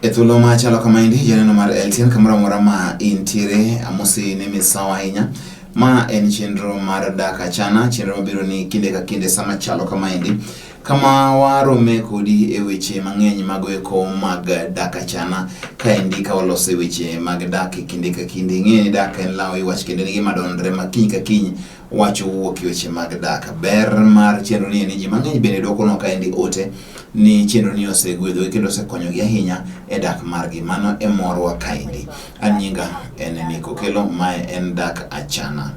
E thuolo machalo kamaendi, janeno mar LTN kamoro amora ma intiere, amosi ni misawa ahinya. Ma en chenro mar Dak Achana, chenro mabiro ni kinde ka kinde sama chalo kamaendi, kama warome kodi e weche mang'eny mago eko mag Dak Achana, kaendi ka waloso e weche mag dak e kinde ka kinde. Ing'eyo ni dak en law iwach kendo en gima donre ma kiny ka kiny wacho wuok e weche mag dak. Ber mar chenro ni en ni ji mang'eny bende dwokonwa kaendi ote ni chenro ni osegwedhogi kendo osekonyogi ahinya e dak margi. Mano e morwa kaendi. An nyinga en Nick Okello, mae en Dak Achana.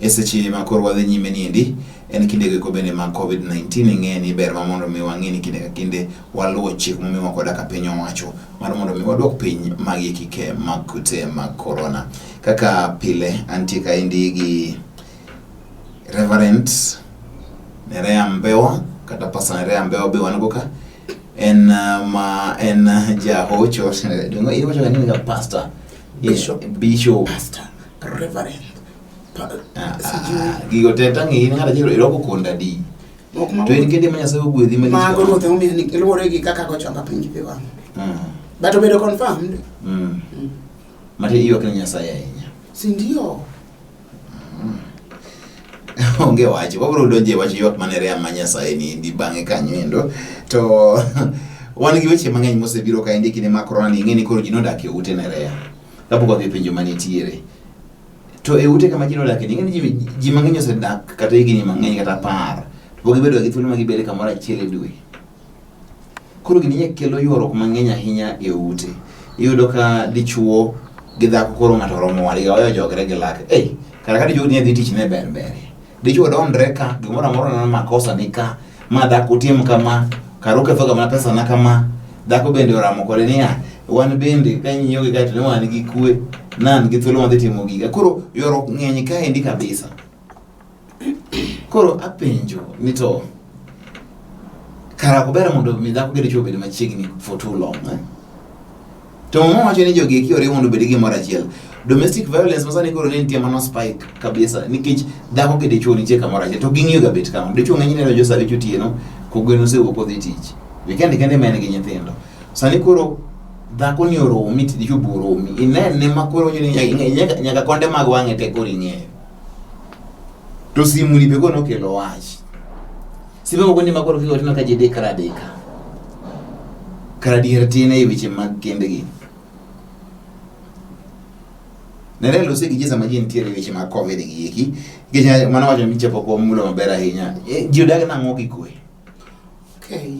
E seche ma koro wadhi nyime niendi, en kindego eko bende mag COVID-19 ing'e ni ber ma mondo mi wang'e ni kinde ka kinde waluwo chik momiwa koda ka piny owacho mar mondo mi waduok piny magi eki ke mag kute mag korona. Kaka pile antie kaendi gi Reverend Nerea Mbewa kata Pastor Nerea Mbewa be wan go ka en ma en jahocho dongo iwacho ga ni ga pastor Bishop. Bishop. Pastor, Reverend. Ah, gigo te tang'e in ng'at achiel irwako konda di Mok ma to in kende ma Nyasaye ogwedhi malich mago kama. ruoth emomiyo ni luwore gi kaka gochonga piny gi pi wang'. But obedo confirmed. Mate ywak ne Nyasaye ahinya. Si ndio? Onge wach, wabiro donjo e wach ywak mane rea ma Nyasaye ni ndi bang'e kanyo endo. To wan gi weche mang'eny mosebiro kaendi e kinde mag korona ni ing'e ni koro ji nodak e ute ne rea. Kapok wadhi e penjo manitiere. To e ute kama ji nodak ing'e ni ji mang'eny osedak kata higni mang'eny kata 10. To pok gibedo gi thuolo ma gibedo kamoro achiel e dwe. Koro gini nye kelo ywaruok mang'eny ahinya e ute. Iyudo ka dichuo gi dhako koro ng'ato romo wadgi oyo jogre gi lak. Ei, kara ka dichuo ni dhi tich ne ber ber. Dichuo dondre ka gimoro amora neno makosa ni ka ma dhako tim kama kar oketho ga mana pesa na kama. Dhako bende oramo kode niya wan bende ka ing'iyo gi kae to ne wan gi kwe nan gi thuolo madhi timo giga. Koro ywaruok ng'eny kaendi kabisa. Koro apenjo ni to kara ok ber mondo mi dhako gi dichuo obed machiegni for too long eh? To mama wacho ni jogi eki oriw mondo obed gimoro achiel. Domestic violence masani koro ne nitie mano spike kabisa nikech dhako gi dichuo nitie kamoro achiel to ging'iyo ga bet kama. Dichuo ng'enyne donjo saa abich otieno kogwen osewuok odhi tich. Weekend kende ma en gi nyithindo. Sani koro dhako ni oromi to dichuo be oromi. Inene ma koro nyaka konde mag wang'e te koro ing'eyo. To simu ni be koro nokelo wach. Simbe moko ni makoro kiko tineno ka ji dikre adika. Kar adier tin e weche mag kendgi. Nere lose gi ji sama ji nitiere e weche mag Covid gi eki. Nikech mano wacho ni pok wamulo maber ahinya. Ji odag nang'o gi kwe? Okay.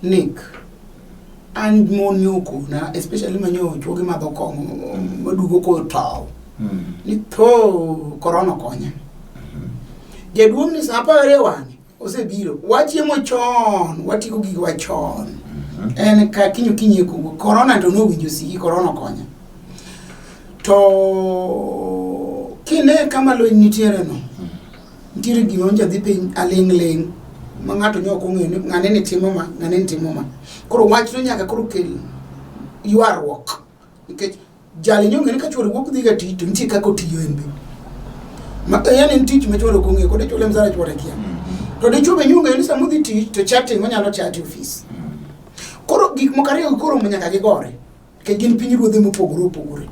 Nick, an mon nyokona, especially manyo chuogi madho kong'o, maduogo kotow. Ni tho korona okonya. Jaduong' ni sa 12 wang'e osebiro. Wachiemo chon, watieko gigo chon. En ka kiny okinyi e kowuok. Korona to nowinjo siki, korona okonya. To kine kama lweny nitiere no, nitiere gima onja dhi piny aling' ling' ma ng'ato nyo ok ong'eyo ni ng'ane ni timo ma, ng'ane ni timo ma. Koro wachno nyaka koro kel ywaruok nikech jali nyo ong'eyo ni ka chuore wuok dhi ga tich to nitie kaka otiyo en be. Ma yani en tich ma chuore ok ong'eyo kod ichule msara chuore kia. To dichuo be nyo ong'eyo ni sama odhi tich to chatting onyalo chat e ofis. Koro gik moko ariyo gi koro nyaka gigore. Nikech gin piny ruodhe mopogore opogore.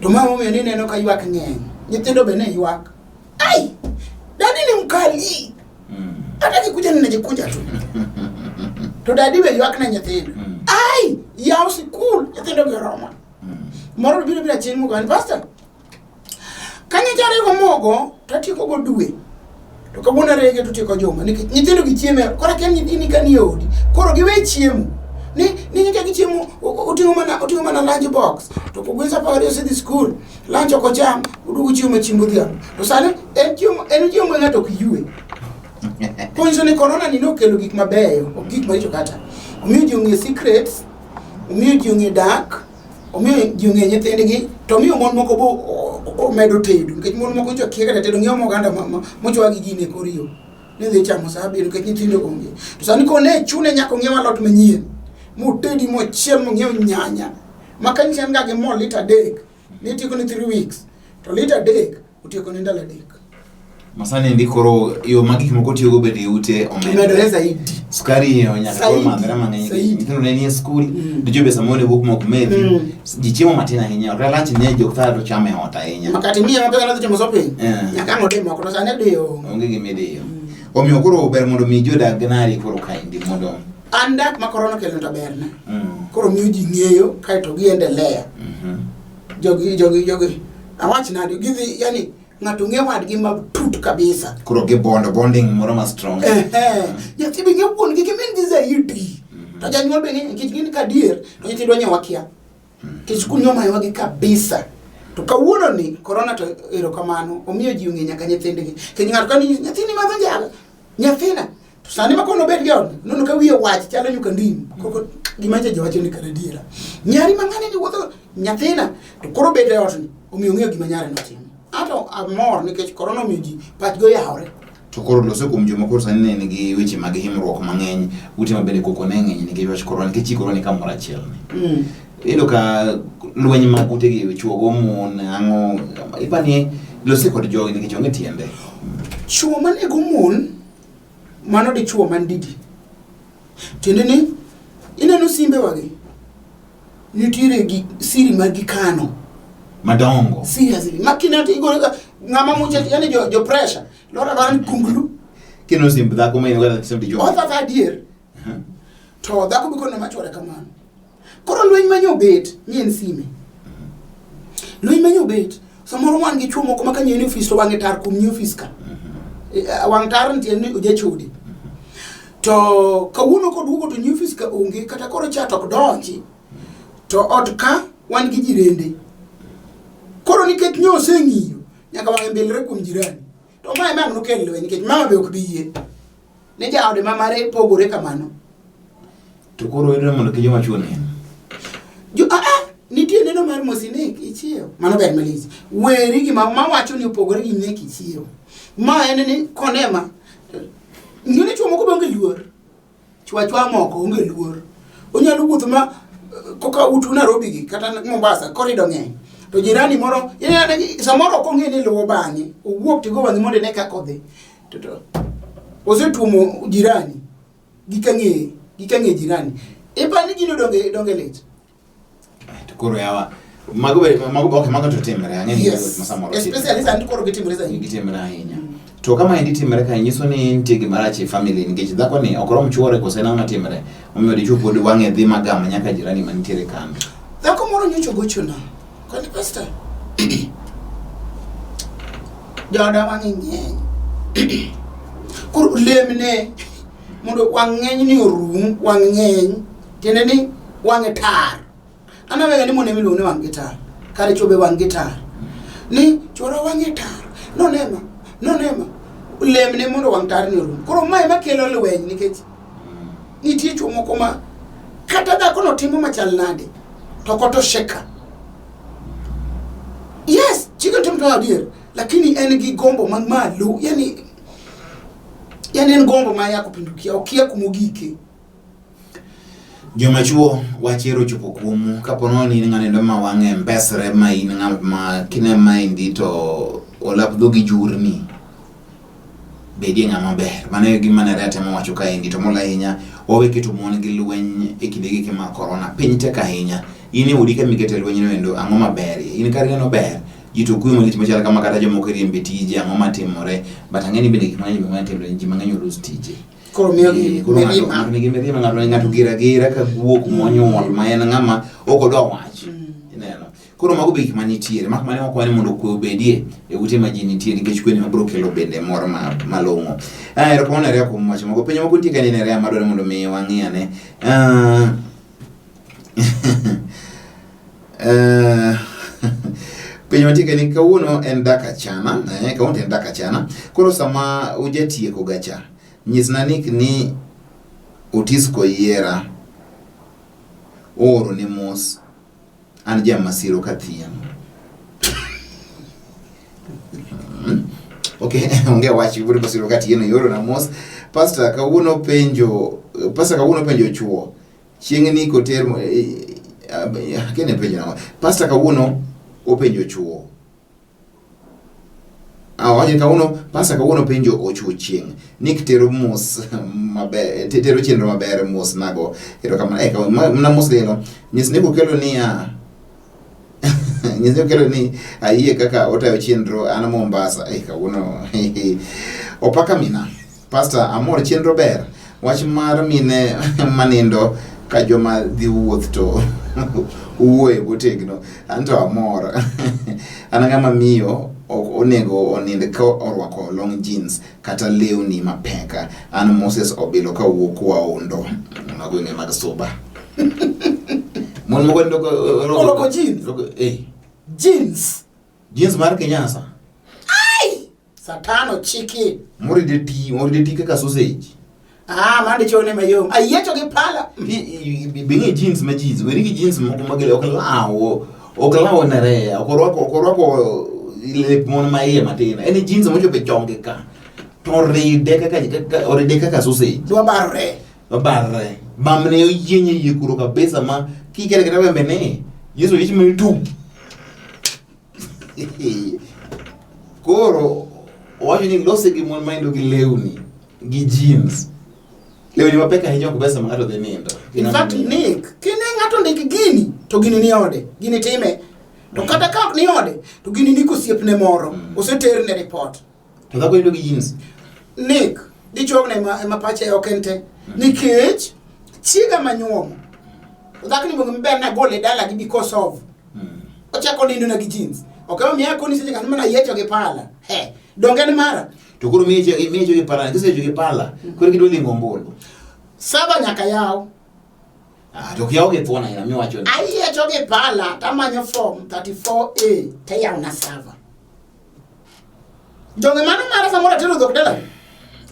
To ma momiyo ni ineno ka ywak ng'eny. Nyithindo be ne ywak. Ai! Daddy ni mkali. Hata kikuja ninajikunja tu. To daddy be ywak ne nyithindo. Ai! Yaw sikul nyithindo gi oromo. Moro biro biro chieng' moko ni pastor. Kanyo arego mogo to atieko go dwe. To kawuono arege to tieko juma nikech nyithindo gi chiemo koro akia nyithindi ka ni e odi. Koro giwe chiemo. Ni ni nyaka gichiemo oting'o mana lunch box. To kogwen sa 12 osedhi skul, lunch ok ocham, oduogo chiemo chiemb odhiambo. To sani en chiemo ma ng'ato ok ywe. Konyiso ni corona ni nokelo gik mabeyo, ok gik maricho kata. Omiyo ji ong'e secrets, omiyo ji ong'e dak, omiyo ji ong'e nyithindgi, to omiyo mon moko bo omedo tedo nikech mon moko nyocha kia kata tedo ng'iewo moganda mochwa gi gini e kor yo. Ni dhi chamo sa 7 nikech nyithindo onge. To sani kone chune nyaka ong'iew alot manyien. Motedi mochiel mong'iew nyanya. Ma ka nyicha en ga gi mo lita 3, ne tieko ne 3 weeks. To lita 3 otieko ne ndalo 3. Masani ndi koro yo ma gik moko tiyogo bende e ute Omedore omedore. zaidi. Sukari yo nyaka koro Zaidi. madhre mang'eny. Zaidi. Nyithindo ne nie skul, Mm. dichuo be samoro ne wuok mok methi. Mm. Ji chiemo matin ahinya. Kata lunch ne jok tara to chamo e ot ahinya. Makati miye ma pesa nodhi timo shopping. Eh. Nyaka ang' odi moko to sani diyo. Onge gima idiyo. Omiyo koro ber mondo mi jodag nari koro kaendi mondo An dak ma korona okelo to berna. Mm. Koro miyo ji ng'eyo kaeto giendelea. Mhm. Jogi jogi jogi awach nade gidhi yani ng'ato ng'e wadgi matut kabisa. Koro gibondo bonding moro ma strong. Ehe. Nyathi be ng'e wuon gi gi min gi zaidi. To janyuol be ng'e nikech gin ka adier to nyithindwa nyo wakia. Nikech skul nyo omayowa gi kabisa. To kawuono ni korona to erokamano omiyo ji ong'e nyaka nyithindgi. Nikech ng'ato ka ni nyathini madho njaga nyathina to sani ma kono obed gi ot nono ka wiye wach chalo nyuka ndim koko gima nje jowacho ni kar adiera. Nyari ma ng'ani ni wuotho nyathina to koro bet e ot ni omiyo ong'eyo gima nyare notimo. Ato amor nikech korona omiyo ji pachgi oyawore. To koro loso kuom joma koro sani ne nigi weche mag himruok mang'eny, ute ma bende koko ne ng'eny nikech wach korona, nikech korona ni kamoro achiel ni. Iyudo ka lweny mag utegi chwo go mon ang'o ipani lose kod jogi nikech onge tiende. Chwo manego mon mano dichwo man didi. Tiende ni ineno simbewagi nitiere gi siri ma gikano Madongo. seriously ma kineno to igolo ka ng'ama muche yani jo, jo pressure lora lora ni kunglu Kineno simb dhako ma in go simb dichwo. otho atha adier to dhako be kone machwore kamano koro lweny manyo bet ni en sime lweny manyo bet samoro wan gi chwo moko ma ka nyiewo ni ofis to wang'e tar kuom nyiewo ofis ka Eh, wang' tar nitie ni ojachode to kawuono koduogo to nyiewo ofis ka onge kata koro cha to ok donji to ot ka wan gi jirende koro nikech nyo oseng'iyo nyaka wang'e mbilre kuom jirani to mae ma ang' nokel lweny nikech mama be ok bi yie ni jaode ma mare pogore kamano To koro iyudo mondo kik joma chwo nen. Jo, ah, ah, nitie neno mar mosinek ichiew mano ber malich weri gima mawacho ni opogore gi nek ichiew ma en ni konema ng'e ni chwo moko be onge luor chwo achwa moko onge luor onyalo wuotho ma eh, koka utu Nairobi gi kata Mombasa korido ng'eny to jirani moro ineno ni samoro ok ong'e ni luwo bang'e owuok tigo wang'e mondo ine kaka odhi to to osetuomo jirani gi kang'eye gi kang'e jirani ipa ni gino donge donge lit To koro yawa mago be mago ok mago to timre ang'e ni yes ma samoro timre. especially sani koro gitimore zaidi Gitimre ahinya. To kama endi timre ka nyiso ni nitie gima rach e family nikech dhako ni ok rom chuore kose nang'o matimre. Omiyo dichuo pod wang'e dhi magama nyaka jirani mantiere kando. dhako moro nyocha ogochona koni pastor jaoda wang'e ng'eny koro lemne mondo wang' ng'eny ni orum wang' ng'eny tiende ni wang'e tar an awega ni mon ema iluongo ni wang' gi tar kare chwo be wang' gi tar ni chwora wang'e tar nonema nonema lemne mondo wang' tar ni orum koro mae ema kelo lweny nikech nitie chwo moko ma kata dhako no timo machal nade to ok otosheka yes chike timo to adier lakini en gi gombo ma malo yani yani en gombo ma ya kupindukia okia kumogike Joma chuo wach ero ochopo kuomu kapo nono ni in ng'anendo ma wang'e mbesre ma in ng'at ma kine maendi to olap dhogi jurni bedie ng'ama ber mano e gima Nerea temo wacho kaendi to molo ahinya wawe keto mon gi lweny e kinde gi mag korona piny tek ahinya in e odi kama ikete lweny no endo ang'o maber in kar ineno ber ji to kuyo malich machal kama kata jomoko riembe tije ang'o matimore but ang'e ni bende gik mang'eny be matimore ji mang'eny olose tije koro miyo gi Eh, koro ng'ato mirima ng'ato nigi mirima ng'ato ng'ato gira gira ka guok monyuol ma en ng'ama ok odwa wach ineno koro mago be gik manitiere mak mana wakwayo ni mondo kwe obedie e ute ma ji nitie nikech kwe ni mabiro kelo bende mor ma malong'o ah erokamano Nerea kuom wacho moko penjo moko nitie ka ni Nerea madwaro mondo mi wang'i ane Ah, Eh, penjo mantie ka ni kawuono en dak achana eh, kawuono to en dak achana koro sama ujatieko gacha nyisna ni ni Otis Koyiera ooro ne mos an jamasiro kathiano Mm. Okay, onge wach wuod Masiro Katieno ioro na mos. Pastor kawuono penjo Pastor kawuono penjo chuo. Chieng' ni koter kene penjo nang'o? Pastor kawuono openjo chuo. Awacho ni kawuono pasa kawuono penjo ochuo chieng'. Nick tero mos maber tero chenro maber mos nago. Erokamano. Eh, mana mos lilo. Nyis ni kokelo niya nyis ni okelo ni ayie kaka otayo chenro an Mombasa. Eh, kawuono opaka mina. Pastor amor chenro ber. Wach mar mine manindo ka joma dhi wuoth to wuoye motegno. Anto amor. An ng'ama miyo ok onego onind ka orwako long jeans kata lewni mapek. An Moses Obilo ka wuok Waondo, magwenge mag Suba. Mon moko nindo ka Orwako jeans? Eh, Jeans. jeans mar Kenyatta. Satan ochiki. Moride ti, moride ti kaka sausage. Ah, mano dichuo ne mayom. Ayiecho gi pala. Bing'e jeans ma jeans, weri gi jeans moko magele ok lawo, ok lawo nerea, ok orwako ok orwako lep mon ma iye matin. En jeans mochopo e chonge ka. To oride kaka kaka oride kaka sausage. Dwa barore. Obarre. Bamne oyienye yie kuro kabisa ma kikere kata wembe ne. Yesu yich ma itu. Koro owacho ni lose gi mon maindo gi lewni gi jeans. Lewni mapek ahinya ok ber sama ng'ato dhi nindo. In fact, Nick, kine ng'ato ndik gini, to gini ni ode, gini time. To kata ka ok ni ode, to gini ni kosiepne moro, oseterne report. To dhako nindo gi jeans. Nick, dichuo ne ema, ema pache ok en te. Nikech chiega manyuomo, dhako ni mondo maber nagole dalagi because of ochako nindo na gi jeans. Ok ema miya koni seche kanyo mana yiecho gi pala. He, donge en mara. To koro miyecho miyecho gi pala, kiseyecho gi pala, koro gidwa ling'o ombulu. Saba nyaka yaw. Ah, to ok yaw gi thuon ahinya miwacho ni. Ayiecho gi pala tamanyo form 34A tayawna sava. Donge mano mara samoro atero dhok dala?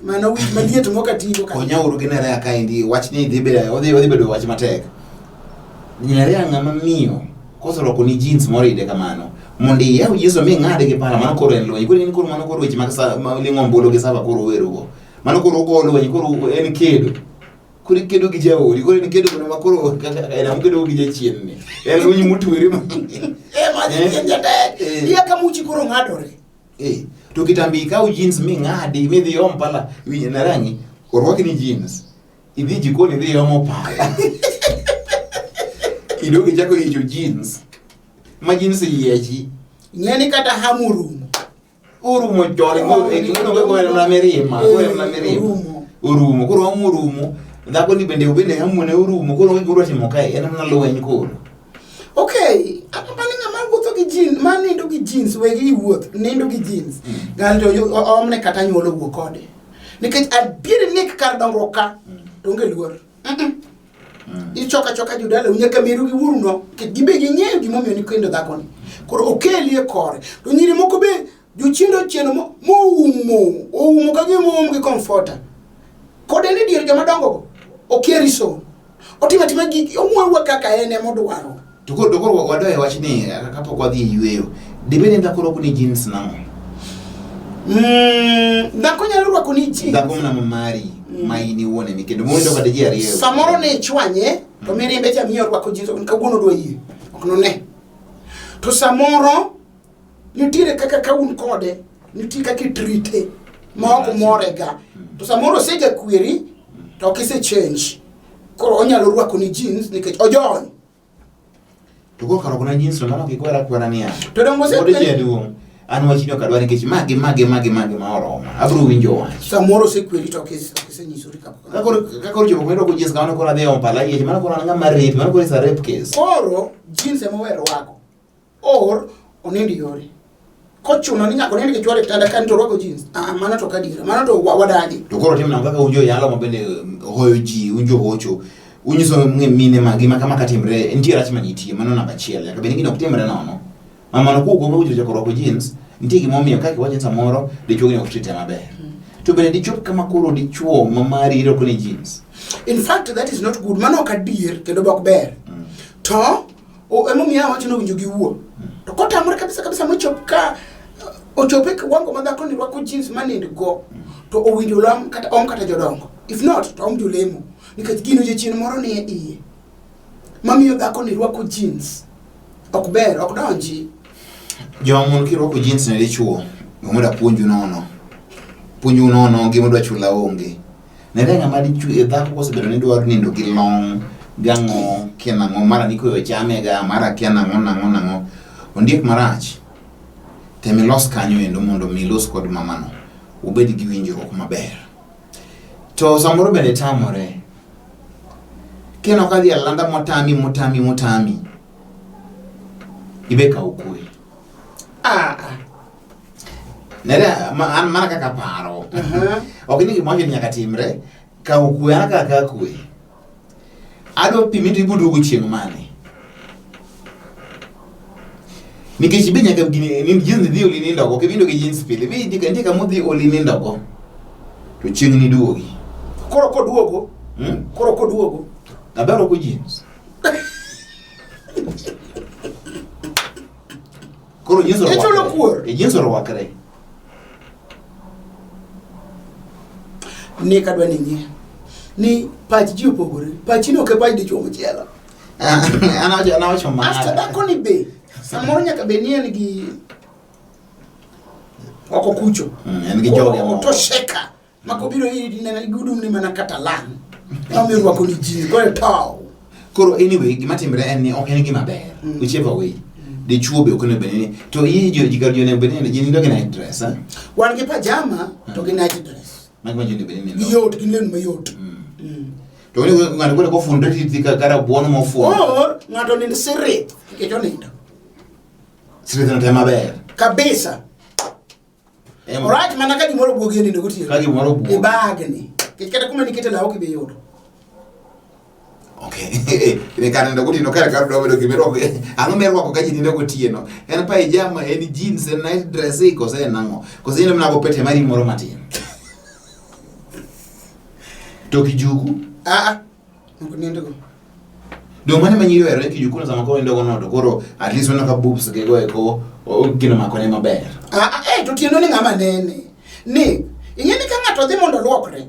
Mano wich maliet mok atigo ka. Konya uru gi Nerea kaendi, wach ni dhi bedo odhi odhi bedo wach matek. Nerea ng'ama miyo koserwako ni jeans moride kamano mondo iyaw jeans mi ing'ade gi pala mano koro en lweny. Koro in koro mano koro weche mag sa ma ling'o ombulu gi sava koro uwerugo. Mano koro ugo lweny koro en kedo. Koro ikedo gi jaodi, koro en kedo mana ma koro kaka en ang'o kedo gi jachien ni. En lweny motwere ma. Eh, ma jachien jatek. Eh. Iya ka muchi koro ng'adore. Eh, to kitambi ikaw jeans ming'adi midhi iom pala winj narangi orwaki ni jeans idhi jikon idhi iomo pala idog ichako yicho jeans ma jeans yiechi Ing'e ni kata hamu orumo. orumo chon goyo mana mirima goyo mana mirima Orumo. orumo koro hamu orumo dhako ni bende bende hamu ne orumo koro gima odwa timo kae en mana lweny koro Okay, apani ng'ama wuotho gi jeans, ma nindo gi jeans, wegi wuoth, nindo gi jeans. Ng'ani to omne kata anyuola owuok kode. Nikech adier ni kar dongruok ka, to onge luor. Ichoka choka jodala nyaka meru gi wuoru no, nikech gibe ging'eyo gimomiyo nikendo dhakoni. Koro okeli e kore. To nyiri moko be jochiende ochieno moumo, oumo ka gima oum gi comforter. Kode ni dier joma dongo go, okia reason. Otimo atima gik, omwowa kaka en ema odwaro. To koro to koro wadoye wach ni kapok wadhi e yueyo dibed ni dhako rwako ni jeans nang'o Dhako nyalo rwako ni jeans. Dhako mana ma mari ma in iwuon emi kendo monindo kata ji ariyo. Samoro ne ichwanye to mirimbe cha miyo orwako jeans kawuono odwa yie. Ok none. To samoro nitiere kaka ka un kode, nitie kaka itrite ma ok morega. To samoro oseja kweri to ok ise change. Koro onyalo rwako ni jeans nikech ojony. To koro kar rwakona jeans no mano kikwera akwera niya. To donge ose- Wuod jaduong', an wachni ok adwar nikech ma gi ma gi ma gi ma gi ma oroma. Abiro winjo wach. Samoro osekweri to ok isenyisori kapok. Ka koro ka koro chopo kuma irwako jeans kamano koro adhi omo pala yiech, mano koro an ng'ama rape, mano koro is a rape case. Koro jeans ema owe rwako. Or onind yore. Kochuno ni nyaka onind gi chwore e kitanda ka to orwako jeans. Ah, mano to ok adiera. Mano to wadagi. To koro tim nang'o kaka un joyalo ma bende hoyo ji, un johocho, unyiso mine ma gima kama katimre, nitie rach manitie, mano namba achiel. Nyaka bed ni gino ok timre nono. Ma mano kuko ma ochako rwako jeans, nitie gima omiyo kaka iwacho ni samoro dichuo ni ok treat maber. To bende dichop kama koro dichuo ma mari irwako ni jeans. In fact that is not good. Mano ok adier kendo be ok ber. To emomiyo awacho ni owinjo giwuo. To kotamore kabisa kabisa mochop ka ochopo e kiwango ma dhako ni rwako jeans manind go to owinjo lam kata om kata jodongo. If not to om jolemo nikech gino jachien moro nie iye mamiyo dhako ni rwako jeans ok ber ok donji. Joma mon kirwako jeans ne dichuo, Gimoda puonju nono. Puonju nono gima chula onge. Nere ng'ama dichwe e dhako kosebedo ni dwaro nindo gi long gang'o kia nang'o mara ni koyo chame ga mara kia nang'o nang'o nang'o. Ondiek marach. Tem ilos kanyo endo mondo mi ilos kod mamano. Ubed gi winjruok maber. To samoro bende tamore. Kineno ka dhi alanda motami motami motami. Ibe kaw kwe. Ah, ah. Nere ma, an mana kaka paro. Ok ni gima wacho ni nyaka timre. Kaw kwe an kaka kwe. Adwa pimi to ibuduogo chieng' mane. Nikech ibe nyaka gini ni jeans dhi oli nindo go, ok ibindo gi jeans pile. Ibe nitie nitie kama odhi oli nindo go. To chieng' ni duogi. Koro koduogo, Hmm? Koro koduogo. Aber ok jeans. Koro jeans orwakre. Ichulo kuor. E jeans orwakre. Ni kadwa ni ng'e. Ni pach ji opogore. Pachi no ok e pach dichuo machielo. An awacho mara. Asto dhako ni be samoro nyaka bed ni en gi oko kucho. En gi joge moko. Otosheka. Ma kobiro iri tineno gudum ni mana kata lang. Omiyo rwako ni jeans koro tow. Koro anyway gima timre en ni ok en gima ber. Whichever way. Dichuo be ok onego bed ni to yie jo ji kar jo onego bed ni ji nindo gi night dress eh? Wan gi pajama to gi night dress. Magi ma ji onego bed ni nindo. Giyot, gin lewni mayot. To ni ng'ato koro kofundre ti ka kara buono mofundo. Or ng'ato nind sirith nikech onindo. Sirith no te maber. Kabisa. Orach mana ka gimoro obwogi e nindo gotieno. Ka gimoro obwogi. E bagni. Nikech kata kuma nikete law ok ibi yudo. Okay. Ne kar nindo gotieno kar kar dwa bedo gima irwako. Ang'o mirwako ka ji nindo gotieno? En pajama, en jeans, en night dress, koso en ang'o? Koso in mana go pete mari moro matin. To kijuku? Ah ah. Ok nindo go. Dong mane ma nyiri ohero ni kijuku no sama koro nindo go no to koro at least waneno ka boobs gi go eko gino makone maber. Ah ah, eh to tieno ni ng'ama nene. Ni ing'e ni ka ng'ato dhi mondo oluokre.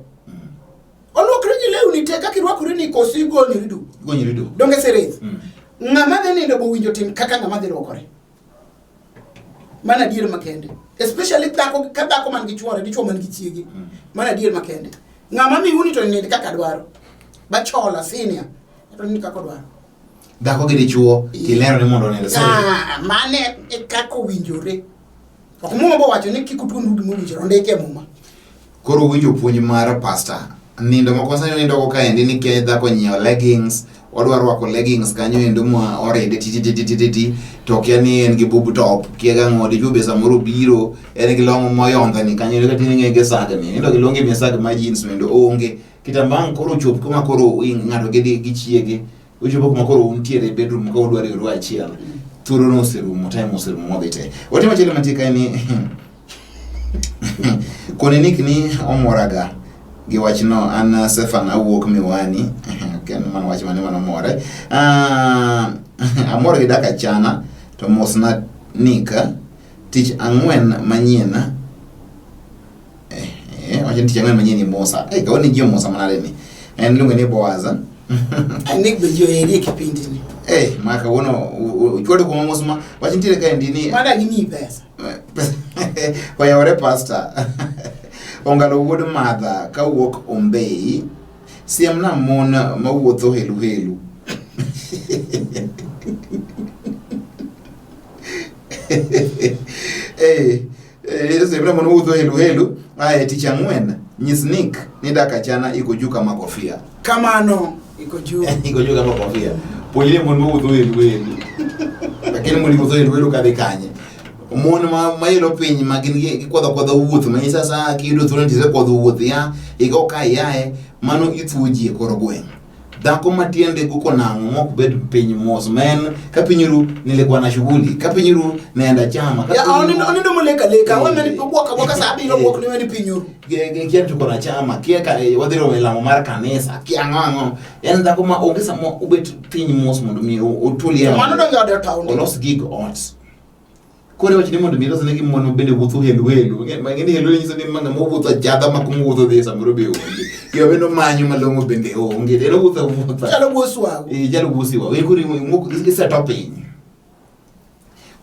Oluokre gi lewni te kaka irwakori ni koso igonyori duk. Igonyori duk. Donge sirith. Ng'ama dhi nindo bo winjo tim kaka ng'ama dhi luokore. Mano adier makende. Especially dhako ka dhako man gi chuore, dichuo man gi chiege. Mano adier makende. Ng'ama miuni to nind kaka dwaro. Bachola senior. To nind kaka dwaro. Dhako gi dichuo tilero ni mondo onind sirith. Ah, mane e kaka owinjore. Ok Muma bo wacho ni kik utuon gima owinjore, ondike e Muma. Koro winjo puonj mar pastor. Nindo moko sani nindo go kaendi ni kia dhako nyiewo leggings, odwa rwako leggings kanyo endo ma oride ti ti ti ti ti ti to kia ni en gi boob top, kia gang'o dichuo be samoro biro en gi long moyondho ni kanyo endo kata ing'e gi sagni. Nindo gi longe misag ma jeans endo onge. Kitambaa koro ochop kuma koro ng'ato gi chiege uchopo kuma koro untiere e bedroom ka udwa riworu achiel. Thuolo no oserumo, time oserumo modhi te. Ote machielo mantie kae ni Koni Nick ni omoraga gi wachno an Stefan awuok Miwani ok en mana wach mane mano omore. Amor gi dak achana to mosna Nick tich ang'wen manyien wacho ni tich ang'wen manyien imosa. Kawuono ji omosa manade ni. En iluonge ni Boaz. Nick be ji oheri e kipindi ni. Ma kawuono uchwado kuoma mos ma wach nitiere kaendi ni Mada gimiyi pesa. Oyawore pastor. Ongalo wuod madha kawuok Ombei. Siemna mon mawuotho helu helu. Siemna mon mawuotho helu helu. Ae tich ang'wen nyis Nick ni dak achana iko juu kama kofia. Kamano iko juu. Iko juu kama kofia. Puonjre mon mawuotho helu helu. Lakini mon wuotho helu helu kadhi kanye? Mon ma elo piny ma gin gikwadho kwadho wuoth ma nyisa sa kiyudo thuolo ni tisekwadho wuoth ya igo ka iaye mano ithuo ji e kor gweng'. Dhako ma tiende guko nang'o mok bed piny mos ma en ka piny ru nilikuwa na shughuli ka piny ru nenda chama ka Ya piny ru- onindo moleka leka, we mani bwok abwoka sa abiriyo bwok ni weni piny oru. Kia tuko na chama kia ka wadhi romo e lamo mar kanisa kia ang'o ang'o en dhako ma onge sama obet piny mos mondo mi otulie Mano donge ode town. olos gig ot. Koro iwacho ni mondo mi ilos negi mon ma bende wuotho helu helu. Ng'e ni helu nyiso ni ng'ama wuotho ajadha ma kuma wuotho dhi samoro be onge. Gima bende omanyo malong'o bende onge. En owuotho awuotha. Chalo wuo swago. Chalo wuo siwa. Koro iseto piny.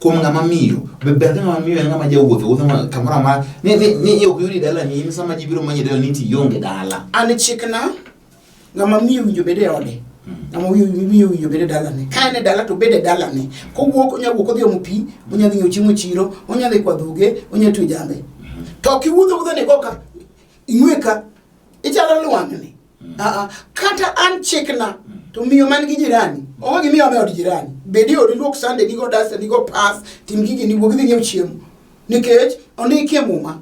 Kuom ng'ama miyo, be ber ka ng'ama miyo en ng'ama jawuoth, wuotho kamoro amora. Ni ni ni ok yudi dalani, in sama ji biro manyi dalani to ionge dala. An chikna ng'ama miyo winjo bed e ode. Ng'ama miyo winjo bed e dalane. Ka en e dala to bed e dalane. Kowuok onya wuok odhi omo pi, onya dhi ng'iewo chiemo e chiro, onya dhi kwa dhoge, onya twe jambe. To ok iwuotho awuotha ni koka ing'we ka ichalo lwang'ni. Ah, ah. Kata an chikna to miyo man gi jirani onge gimiyo ome od jirani. Bed e odi luok sande gi go dasta gi go pas, tim gigi ni wuog idhi ng'iew chiemo. Nikech ondiki e muma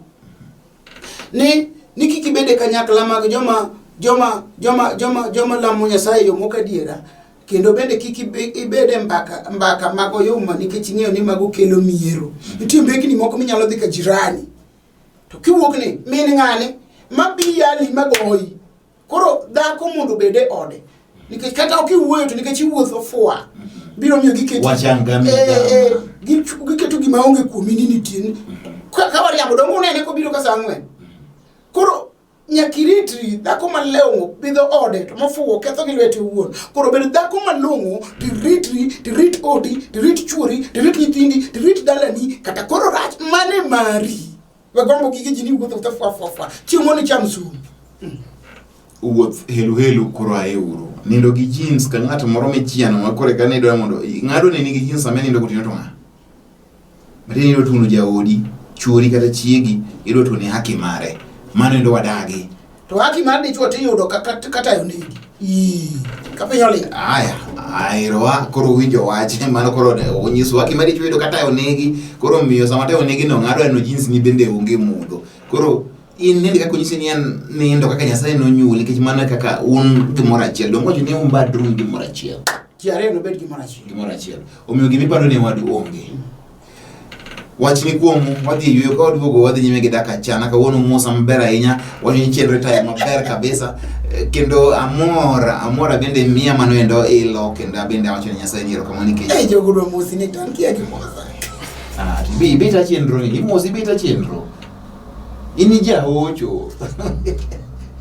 ni ni kik ibed e kanyakla mag joma joma joma joma joma lamo Nyasaye e yo mok adiera kendo bende kik ibed e mbaka mbaka mag oyuma nikech ing'eyo ni mago kelo miero. Nitie mbekni moko minyalo dhi ka jirani to kiwuok ni min ng'ane mabi yali magoyi. Koro dhako mondo obed e ode nikech kata ok iwuoyo to nikech iwuotho fwa biro miyo giketo giketo gima onge kuomi ni nitie. Ka wariambo donge unene kobiro ka saa ang'wen. Koro nyaka iritri dhako malong'o pidho ode to mofuwo ketho gi lwete owuon. Koro bed dhako malong'o tiritri tirit odi tirit chuori tirit nyithindi tirit dalani kata koro rach mane mari. We gombo gige ji ni wuotho wuotha fwa fwa fwa. Chieng' moro nicham sum. Wuoth helu helu koro ae uru. Nindo gi jeans ka ng'at moro michiano ma kore ka nidwa mondo ng'ado ne nigi jeans sama nindo gotieno to ng'a? Matiende idwa tuono jaodi, chuori kata chiegi, idwa tuone haki mare. Mano endo wadagi. To haki mar dichwo tiyudo kata onegi. Ii, ka piny oling'. Aya, aerowa koro winjo wach mano koro onyiso haki mar dichwo yudo kata onegi koro miyo sama tayo onegi no ng'ado eno jeans ni bende onge mudho. Koro in nindi kaka onyisi ni en nindo kaka Nyasaye nonyuoli nikech mano e kaka un gimoro achiel. Donge wacho ni un badru gimoro achiel. Ji ariyo nobed gimoro achiel. Gimoro achiel. Omiyo gima ipando ne wadu onge. Wach ni kuomu, wadhi e yueyo ka waduogo wadhi nyime gi dak achana. Kawuono musa maber ahinya, wacho ni chenro itayo maber kabisa. Kendo amor, amor bende miya mano endo ilo kendo abende awacho ni Nyasaye ni erokamano nikech. Eh, jogo dwa mosi ni to an kia gimosa. Ah, ibi ibita chenro ni, imosi ibita chenro. In ijahocho.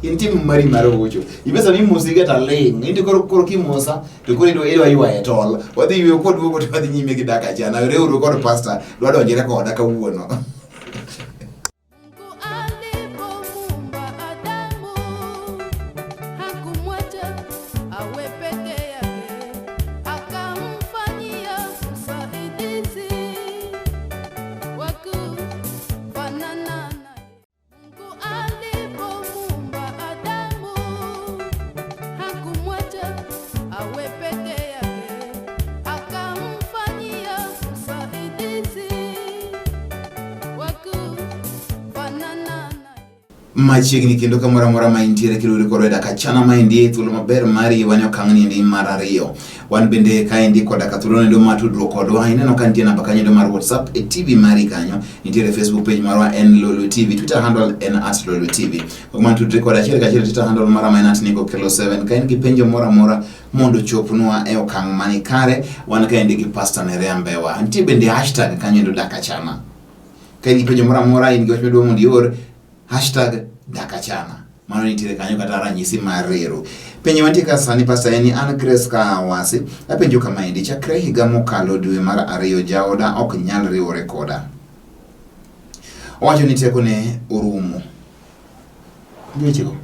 In tim mari mar hocho. Ibesa ni imosi ga taling'. Inti koro koro kimosa to koro idwa idwa ywaye tol. Wadhi yueyo koduogo to wadhi nyime gi dak achana. Riwru kod pastor dwa donjre koda kawuono. Mungu alipomuumba Adamu hakumwacha awe peke yake, akamfanyia msaidizi wa kufanana naye. Mungu alipomuumba Adamu hakumwacha awe peke yake, akamfanyia msaidizi wa kufanana naye. Machiegni kendo kamoro amora ma intiere kiluwori kodwa e dak achana maendi e thuolo maber mari wan e okang' niendi mar ariyo. Wan bende kaendi koda ka thuolo nendo mar tudruok kodwa ineno ka nitie namba kanyo endo mar WhatsApp e TV mari kanyo nitiere Facebook page marwa en Lolwe TV, Twitter handle en @Lolwe TV. Man tudre koda achiel kachiel Twitter handle mara ma en @NicoKelo7 ka in gi penjo moro amora mondo chopnwa e okang' mani kare wan kaendi gi Pastor Nerea Mbewa. Nitie bende hashtag kanyo endo dak achana. Ka in gi penjo moro amora in gi wach midwa mondo ior hashtag dak achana. Mano nitiere kanyo kata ranyisi mar reru. Penjo mantie ka sani Pastor en ni an Grace Kawasi apenjo kamaendi chakre higa mokalo dwe mar ariyo jaoda ok nyal riwore koda. Owacho ni tekone orumo. Wechego.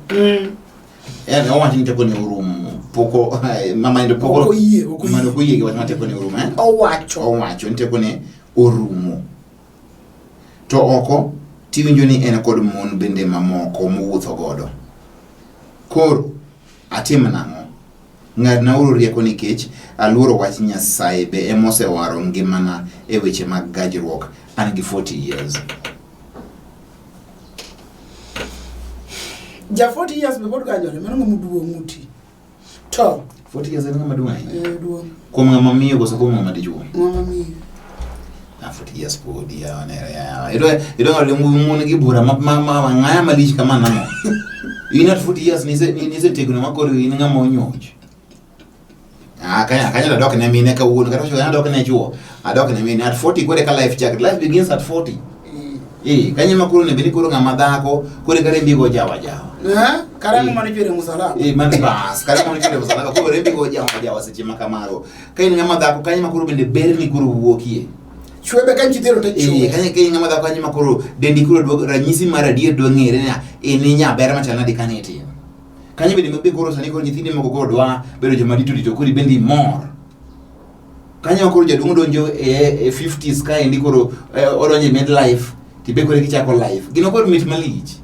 En owacho ni tekone orumo. Poko mama endo poko Ok oyie, ok oyie. Mano ok oyie gi wach mar tekone orumo eh? Owacho. Owacho ni tekone orumo. To oko tiwinjo ni en kod mon bende mamoko mowuotho godo. Koro atim nang'o? Ng'adnauru rieko nikech aluoro wach Nyasaye be emosewaro ngimana e weche mag gajruok. An gi 40 years. Ja 40 years be pod gajore, mano ng'ama duong' moti. To 40 years en ng'ama duong' ahinya. eh, duong' Kuom ng'ama miyo koso kuom ng'ama dichuo? ng'ama miyo. Ah, 40 years podi ya onere ya. Idwa idwa ng'ado mon gi bura ma ma ma ng'aya malich kama nang'o? In at 40 years nise nise tegno ma koro in ng'ama onyoch. Ah, kanya kanya adok ne mine kawuono kata wacho adok ne chuo. Adok ne mine at 40 kore ka life chak. Life begins at 40. Eh, kanya ma koro ne beni koro ng'ama dhako kore ka rembi go jawa jawa. Eh? Karang'o mane chwere musalaba? Eh, mano bas, kare mano chwere musalaba koro rembi go jawa jawa seche ma kamago. Ka in ng'ama dhako kanya ma koro bende berni koro wuokie. Chwe be kanyo chithero to chwe. Eh, kanyo ka ng'ama dhako kanyo ma koro dendi koro dwa ranyisi mar adier dwa ng'ere ni in inyaber machal nade kane itin. Kanyo bende mabe koro sani koro nyithindi moko koro dwa bedo joma dito dito koro ibendi imor. Kanyo koro jaduong' donjo e, e 50s kaendi koro eh, odonjo e midlife tibe koro kichako life. Gino koro mit malich.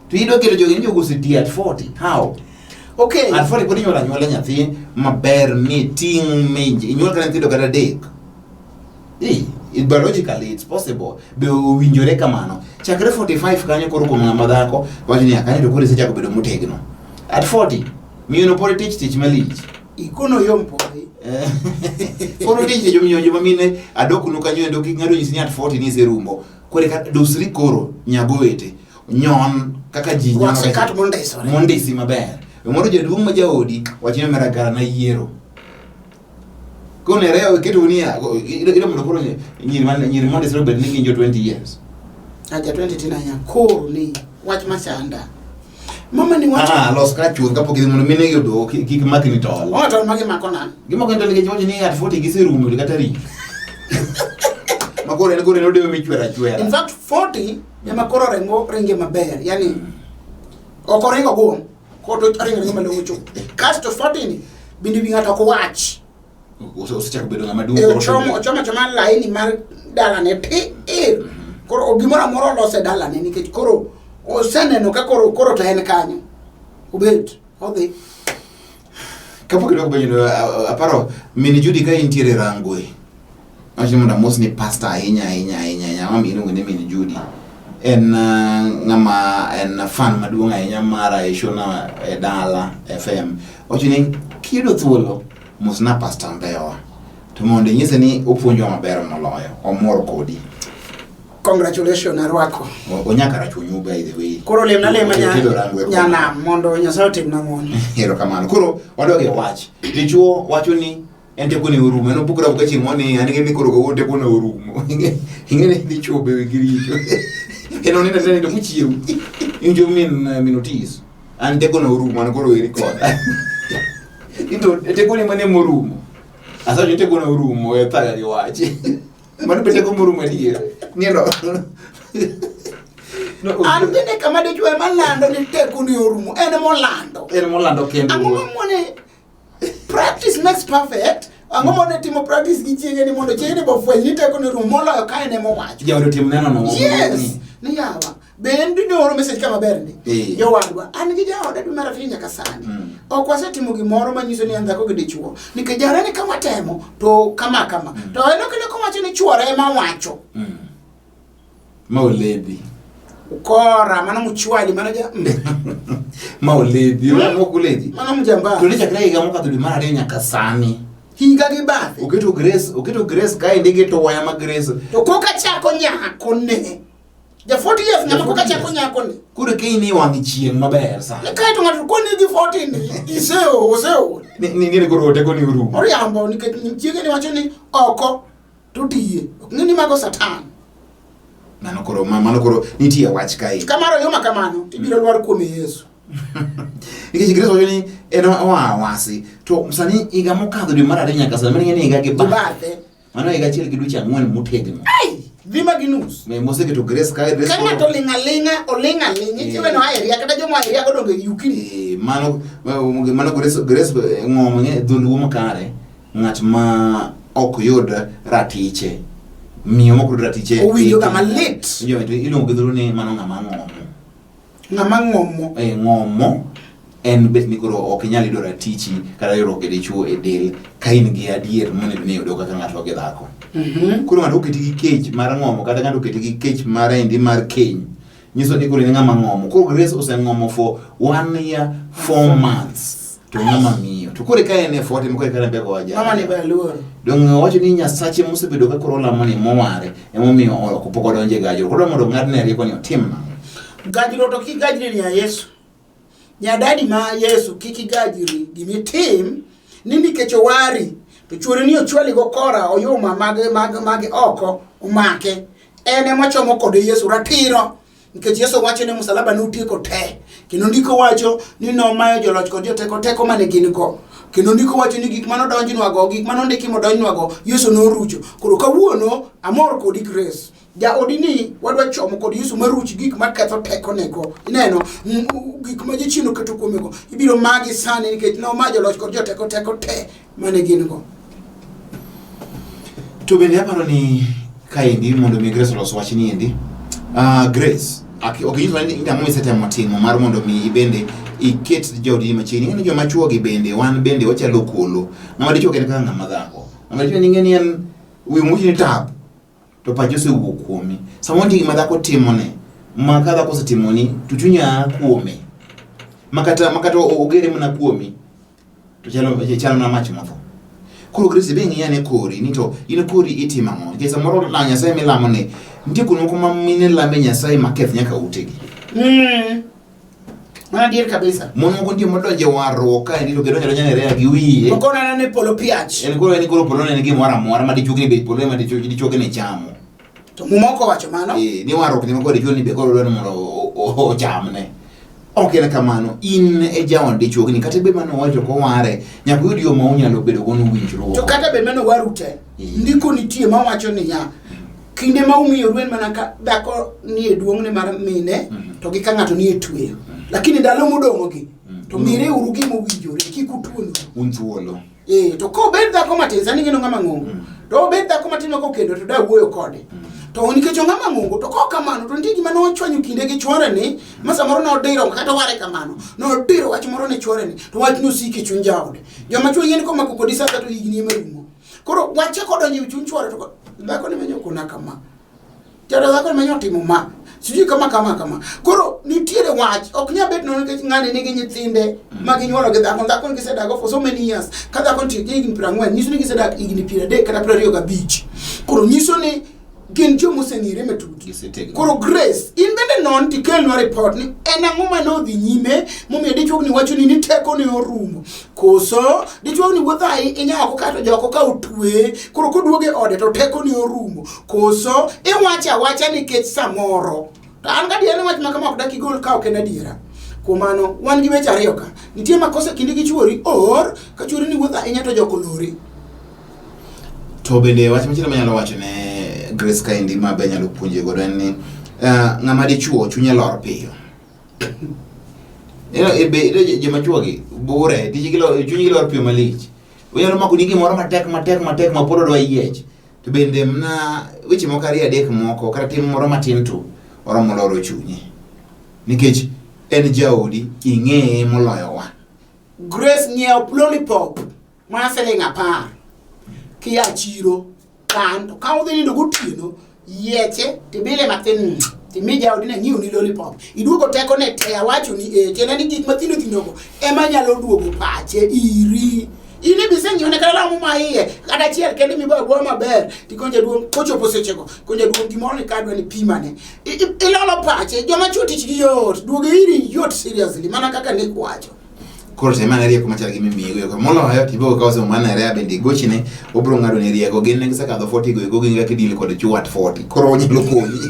To idwa keto jogi ni jogo oseti at 40. How? Okay. At 40 pod inyuolo anyuola nyathi maber miting' mi inyuol kata nyithindo kata adek. Eh, biologically it's possible. Be owinjore kamano. Chakre 45 kanyo koro kuom ng'ama dhako wacho ni kanyo to koro isechako bedo motegno. At 40 miyo no pod tich tich malich. Ikono yom podi. Eh, Koro tich tich omiyo joma mine adoknu kanyo endo kik ng'ato nyisi ni at 40 ni iserumbo. Koro eka dusri koro nyago wete. Nyon kaka ji Rwak nyono sikat mondisore. Mondisi maber. Moro jaduong' ma jaodi wacho ni omera gara na yiero. Koro ne reo keto ni ilo mondo koro nyiri man nyiri mondisore obed ni gin jo 20 years. Aja 20 tina nya koro ni wach machanda. Mama ni wacho. Ah, los ka chuth kapok idhi mondo mine gi oduok kik makni tol. Onge tol magi mako na. Gima kendo nikech wacho ni at 40 giserumo kata rik. Ma koro en koro en odewo michwero achwera. In fact 40 ema koro ringo ringe maber. Yani ok oringo guom. Koro oringo ringo malong'o chuth. Kasto 40 ni bende wi ng'ato ok wach. Osechako bedo ng'ama duong' E koro ochomo ochomo achoma laini mar dalane ti ir. Koro gimoro amora olose dalane nikech koro oseneno ka koro koro to en kanyo. Obet odhi. Kapok idok penjo aparo min Judy ka intiere Rangwe. Awacho ni mondo amos ni pasta ahinya ahinya ahinya ahinya mama iluongo ni min Judy. En ng'ama en fan maduong' ahinya mara e show na e Dala FM. Owacho ni kiyudo thuolo mosna pasta Mbewa. To mondo inyise ni opuonjowa maber moloyo, omor kodi. Congratulations arwako. Onyaka rachuonyo by the way. Koro lemna lema nya Otedo Rangwe kono. nyanam mondo Nyasaye otimna ng'wono. Erokamano. Koro wadog e wach. Dichuo wacho ni en tekone orumo. En opukore apuka chieng' moro ni an gi koro kawuono tekone orumo. Ing'e ni dichuo be wigi richo. En onindo aninda nindo mochiew. Iwinjo min min Otis. An tekona orumo an koro weri koda. Into tekone mane morumo. Asawacho ni tekona orumo we thaga gi wach. Mano be teko morumo adier. Nindo. No, An bende kama dichuo ema lando ni tekoni orumo en molando. En molando kendo. Ang'o mamone practice makes perfect. Ang'o mone timo practice gi chiege ni mondo chiege ni bofweny ni tekoni orumo moloyo ka en ema owacho. Jaode otim neno no. Yes. Ni yawa. Be en dine oro message kama ber ndi. Eh. Jowadwa, an gi jaoda dwe mar ariyo nyaka sani. Ok wasetimo gimoro manyiso ni en dhako gi dichuo. Nikech jaoda ni ka watemo to kama kama. To en ok en kowacho ni chuore ema wacho. Ma oledhi. Ukora, mano mchwali, mano ja Ma oledhi. Mm. Mok oledhi. Mano mjamba. To ne chakre higa mokadho dwe mar ariyo nyaka sani. Higa gi bathe. Oketo Grace, oketo Grace kaendi gi to waya ma Grace. To koka chako nyako ne. Ja 40 years ng'ama koka chako nyako ni. Koro ka in e wang' chieng' maber sa. Ne kae to ng'ato koni gi 40 ni iseo oseo. Ni ni ni koro teko ni orumo. Oriambo nikech chiege ni wacho ni oko to tiye. Ok ng'e ni mago satan. Mano koro mano koro nitie wach kae. Kamaro yoma kamano tibiro lwar kuom Yesu. Nikech Grace wacho ni en oa wasi to sani higa mokadho dwe mar ariyo nyaka sani mano ing'e ni higa gi bathe. Mano higa achiel gi dweche ang'wen motegno. Ai, dhi ma gi nus. Me moseketo Grace kae Grace. Ka ng'ato oling' aling'a, oling' aling'a, Eh. ichiwe no aeria kata joma aeria go donge yukini. Eh, mano mano Grace Grace ng'omo ng'e dholuo makare ng'at ma ok yud ratiche. Miyo mok yud ratiche. Owinjo ga malit. Iluongo iluongo gi dholuo ni mano ng'ama ng'omo. Ng'ama ng'omo. Eh, ng'omo en bet ni koro ok inyal yudo ratichi kata yudo gi dichuo e del ka in gi adier monego ni iyudo kaka ng'ato gi dhako. Koro ng'ato oketi gi kech mar ng'omo kata ng'ato oketi gi kech mar endi mar keny nyiso ni koro in ng'ama ng'omo. Koro Grace oseng'omo for 1 year 4 months to ng'ama miyo. To koro ka en e 40 koro eka rembe go aja. Mama ni be aluoro. Dong' owacho ni Nyasache mosebedo ka koro olamo ni moware emomiyo ok pok odonjo e gajruok. Koro mondo ong'adne rieko ni otim nang'o. Gajruok to kik gajri ni ya Yesu. Nyadadi ma Yesu kik igajri gimitim ni nikech owari to chuori ni ochwali go kora oyuma mag mag mag oko omake. En ema chomo kode Yesu ratiro nikech Yesu wacho ni msalaba notieko te kendo ndiko wacho ni nomayo joloch kod joteko teko mane gin go. Kendo ndiko wacho ni gik mane odonjnwago, gik mane ondiki modonjnwago, Yesu norucho. Koro kawuono amor kodi Grace. Jaodi ni wadwa chomo kod Yesu maruch gik maketho tekonego. Ineno gik ma jachien oketo kuomego ibiro magi sani nikech noma joloch kod joteko teko te mane gin go. To bende aparo ni kaendi mondo mi Grace olos wach ni endi. Grace, ok inyis ni ang'o misetemo timo mar mondo mi ibende iket jaodi machiegni. Ing'e ni joma chuo gi bende wan bende wachalo kolo. Ng'ama dichuo ok en kaka ng'ama dhako. Ng'ama dichuo ni ing'e ni en wi muchi ni tap to pache osewuok kuomi. Samoro nitie gima dhako timone ma ka dhako osetimoni to chunyi aa kuome. Makata ogere mana kuomi to chalo chalo mana mach motho. Koro Grace be ng'iya ne kori ni to in kori itimo ang'o? Nikech samoro la Nyasaye milamo ni nitie kuonde moko ma mine lame Nyasaye maketh nyaka utegi. Mano adier kabisa. Mon moko nitie modonjo e warruok kaendi to gidonjo adonja ne rea gi wiye. Moko nana ne polo piach. En koro polo ne en gimoro amora ma dichuo ni be polo ema dichuo ni chamo. To Muma ok owacho mano. Eh, ni warruok ni moko dichuo ni be koro dwaro mondo ochamne. Ok en kamano, in e jaod dichuogni kata bed mane owacho koware, nyaka uyud yo ma unyalo bedo go winjruok. To kata bed mane owaru te, ndiko nitie mawacho niya, kinde ma umiyoru en mana ka dhako nie duong'ne mar mine to gi ka ng'ato nie tweyo. Lakini ndalo modong'ogi, to mire uru gima owinjore, kik utuonru. Un thuolo. Eh, to kobed dhako matin, sani ing'eno ng'ama ng'ongo. To obed dhako matin ma kokendo to da wuoyo kode. To nikech ong'ama ng'ongo, to kok kamano, to nitie gima nochwanyo kinde gi chwore ni, ma samoro nodiro kata ware kamano. Nodiro wach moro ne chwore ni, to wach nosiko e chuny jaode. Joma chwo yien komako kodi sasa to higni ema rumo. Koro wache kodonjo e chuny chwore to dhako ni menyo kona kama. Jaod dhako ni menyo timo ma. Sijui kama kama kama. Koro nitiere wach, ok nyal bet nono nikech ng'ani nigi nyithinde ma ginyuolo gi dhako, dhako gisedak for so many years. Ka dhako nitie gi higni 40, nyiso ni gisedak higni 30 kata 25. Koro nyiso ni gin joma oseng'ere matut. Gisetegno. Koro Grace, in bende non tikelnwa report ni en ang'o mane odhi nyime momiyo dichuogni wacho ni ni teko ne orumo. Koso dichuogni wuotho ahinya oko kato joko ka otwe, koro koduogo e ode to teko ne orumo. Koso iwacho awacha nikech samoro. To an gadiera ni wach ma kama ok dak igol ka ok en adiera. Kuom mano, wan gi weche ariyo ka. Nitie makosa kindi gi chuori or ka chuori ni wuotho ahinya to joko lori. To bende wach machielo manyalo wacho ne Grace kaendi ma be anyalo puonje godo en ni ng'ama dichuo chunye lor piyo. Ero e be joma chuo gi bure tijgi lor chunygi lor piyo malich. Onyalo mako ni gimoro matek matek matek ma pod odwa yiech. To bende mna weche moko ariyo adek moko kata tim moro matin to oromo loro chunye. Nikech en jaodi ing'eye moloyo wa. Grace ng'iew lollipop mar siling 10 kia chiro kan to ka udhi nindo gotieno yieche tibile matin timi jaodi ne ng'iewni lollipop iduogo teko ne te awacho ni eh tiende ni gik mathindo thindogo ema nyalo duogo pache iri in ibiseng'iewne kata law ma iye kata achiel kende miboyo aboya maber tikonjo jaduong' kochopo sechego konjo jaduong' gimoro ni kadwa ni pimane ilolo pache joma chuo tich gi yot duogo iri yot seriously mana kaka Nick wacho. Koro tem ane rieko machal gi mimiyigo eko. Moloyo to ibiro kawo simu mar Nerea bende igochne, obiro ng'ado ni rieko. Gin ne gisekadho 40 go eko gin kaka idil kod chuo at 40. Koro onyalo konyi.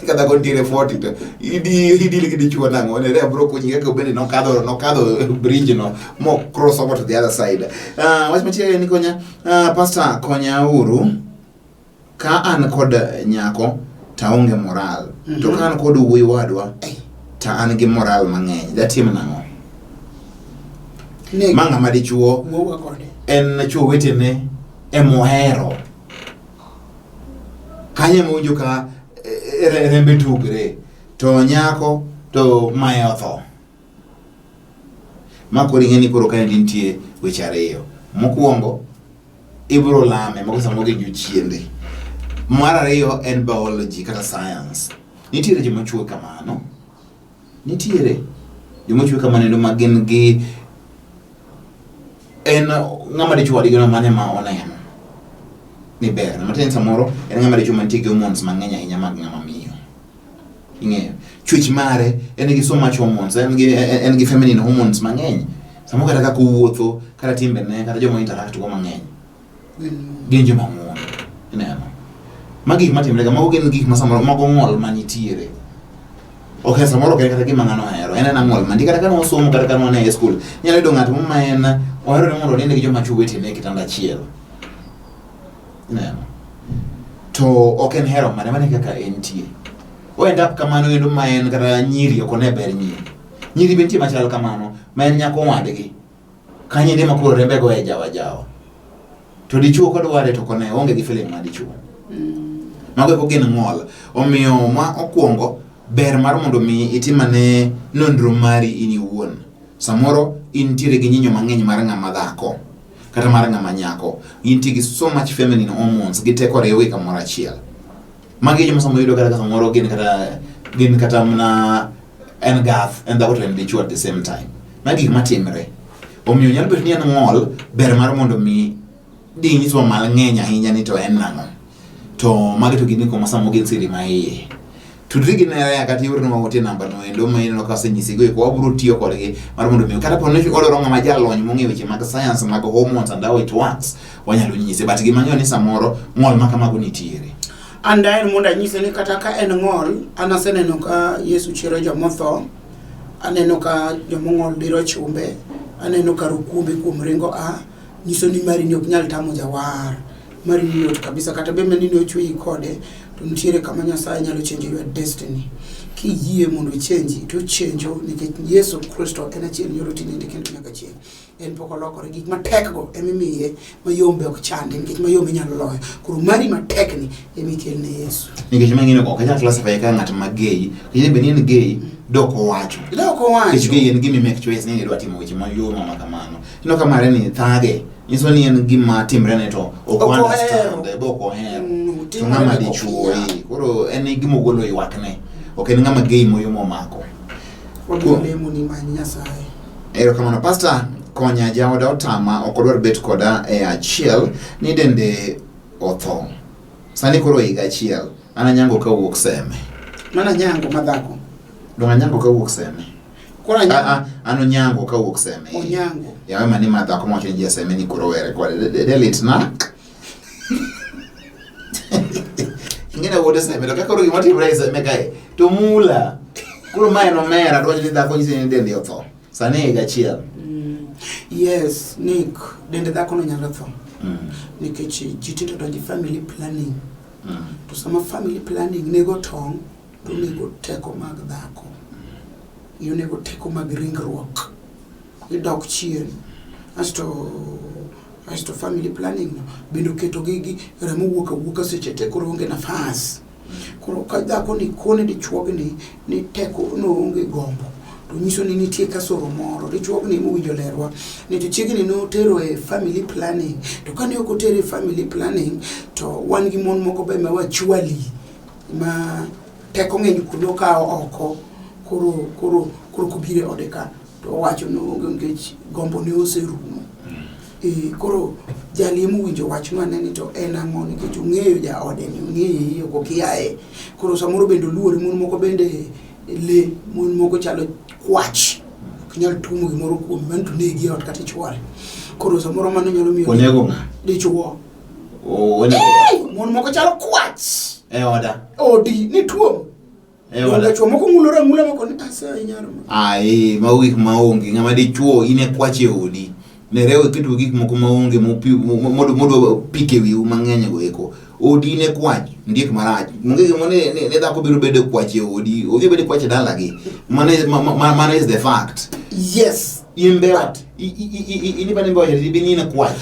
Ka dhako nitiere 40 to idil gi dichuo nang'o? Nerea biro konyi kaka bende nokadho bridge no mo cross over to the other side. Wach machielo en ni konya, pastor konya uru. Ka an kod nyako to aonge moral. To ka an kod wuoyi wadwa to an gi moral mang'eny. Datim nang'o? Ma ng'ama dichuo en chuo wetene emohero. Kanyo ema owinjo ka rembe tugre. To nyako to maye otho. Ma koro ing'e ni koro kaendi nitie weche ariyo. Mokwongo, ibiro lame mago samoro gin jochiende. Mar ariyo en biology kata science. Nitiere joma chwe kamano. Nitiere joma chwe kamano endo ma gin gi en ng'ama dichuo wadgi no mane ma oneno ni ber. Matiende samoro en ng'ama dichuo mantie gi hormones mang'eny ahinya mag ng'ama miyo. Ing'eyo. Chwech mare en gi so much hormones, en gi feminine hormones mang'eny. Samoro kata kaka owuotho, kata timbene, kata joma interact go mang'eny. Gin joma ng'uono. Ineno. Magi gik matimre ga, mago gin gik ma samoro mago ng'ol manitiere. Ok en samoro ok en kata gima ng'ano ohero, en ena ng'ol mandi kata ka nosomo kata ka ne e skul. Inyalo yudo ng'at moro ma en ohero ni mondo onind gi joma chwo wetene e kitanda achiel. Ineno? To ok en hero mare, mano e kaka entie. O end up kamano endo ma en kata nyiri ok one ber nyiri. Nyiri be nitie machal kamano, ma en nyako wadgi. Kanyo ende ma koro rembe goye jawa jawa. To dichuo kodware to kone onge gi feeling mar dichuo. Mago eko gin ng'ol. Omiyo ma okwongo ber mar mondo mi itim ane nonro mari in iwuon. Samoro intiere gi nyinyo mang'eny mar ng'ama dhako kata mar ng'ama nyako. Intie gi so much feminine hormones gi teko riwgi kamoro achiel. Magi joma samoro yudo kata ka samoro gin kata mana en gath en dhako to en dichuo at the same time. Magi gik matimre. Omiyo nyalo bet ni en ng'ol, ber mar mondo mi dinyiswa mal ng'eny ahinya ni to en nang'o. To magi to gin gik ma samoro gin siri ma iye. Tudri gi Nerea kata iornwa ote namba no endo ma ineno ka asenyisi go eko wabiro tiyo kodgi mar mondo mi kata po ni odwaro ng'ama jalony mong'eyo weche mag science mag hormones and how it works wanyalo nyise but gima ang'eyo ni samoro ng'ol ma kamago nitiere. An daher mondo anyise ni kata ka en ng'ol, an aseneno ka Yesu chiero jomotho, aneno ka jomong'ol diro chumbe, aneno ka rokumbe kuom ringo a, nyiso ni mari ni ok nyal tamo jawar. Mari ni yot kabisa kata bende ni nochweyi kode, to nitiere kama Nyasaye nyalo change your destiny. Kiyie mondo ochenji, to ochenjo nikech Yesu Kristo en achiel nyoro tinende kendo nyaka chieng'. En pok olokore, gik matek go emimiye, mayom be ok chande nikech mayom inyalo loyo. Koro mari matek ni emikelne Yesu. Nikech mang'ino ok anyal classify kaka ng'at ma gay, nikech be ni en gay dok owacho. Dok owacho. Nikech gay en gima make choice ni idwa timo weche mayom ma kamano. Ineno ka mare ni thage, nyiso ni en gima timre ne to ok understand, be ok ohero. To ng'ama dichuo, koro en gima ogolo ywakne. Ok en ng'ama gay moyom omako. Wabiro lemo ni many Nyasaye. Erokamano pastor, konya jaoda otama ok odwar bet koda e achiel ni dende otho. Sani koro higa achiel, an anyango kawuok Seme. Mana nyango madhako. Dong anyango kawuok Seme. Koro anyango. Ah, ah, an onyango kawuok Seme. Onyango. Yawe mani madhako mawacho ni ji Seme ni koro were kode. De lit na. Ing'e wuod Seme to ka koro gima timre e Seme kae to mula. Koro mae en omera dwacho ni dhako nyise ni dende otho. Sani higa achiel. Yes, Nick, dende dhako no nyalo tho. Nikech ji tinde odonjo e family planning. To sama family planning nego tong', to onego teko mag dhako. Onego teko mag ringruok. Idok chien. Asto family planning no bende oketo gi remo wuok awuoka seche te koro onge nafas. Koro ka dhako ni kone dichuogni ni teko no onge gombo to nyiso ni nitie kasoro moro. Dichuogni mowinjo lerwa ni to chiegni notero e family planning to kane ok otere e family planning to wan gi mon moko be ma wachwali ma teko ng'eny kuno okawo oko koro kobiro e ode ka to owacho ni onge nikech gombo ne oserumo. Koro jali emowinjo wachno ane ni to en ang'o nikech ong'eyo jaode ni ong'eye ok okiaye. Koro samoro bende oluore mon moko bende le mon moko chalo kwach ok nyal tuomo gimoro kuome mano to negi e ot kata ichware. Koro samoro mano nyalo miyo Onego ng'a? dichuo. Onego Mon moko chalo kwach e oda. odi ni tuom. E oda. Chuo moko ng'ulore ang'ula moko ni asayi nyaro. Ai, mago gik maonge. Ng'ama dichuo in e kwach e odi. Nereo iketo gik moko maonge modwa pike wiu mang'eny go eko. Odi in e kwach, ndiek marach. Onge gima ne dhako biro bedo kwach e odi. Odhi bedo kwach e dalagi. Mano is the fact. Yes. In be in bane be wacho ni in e kwach.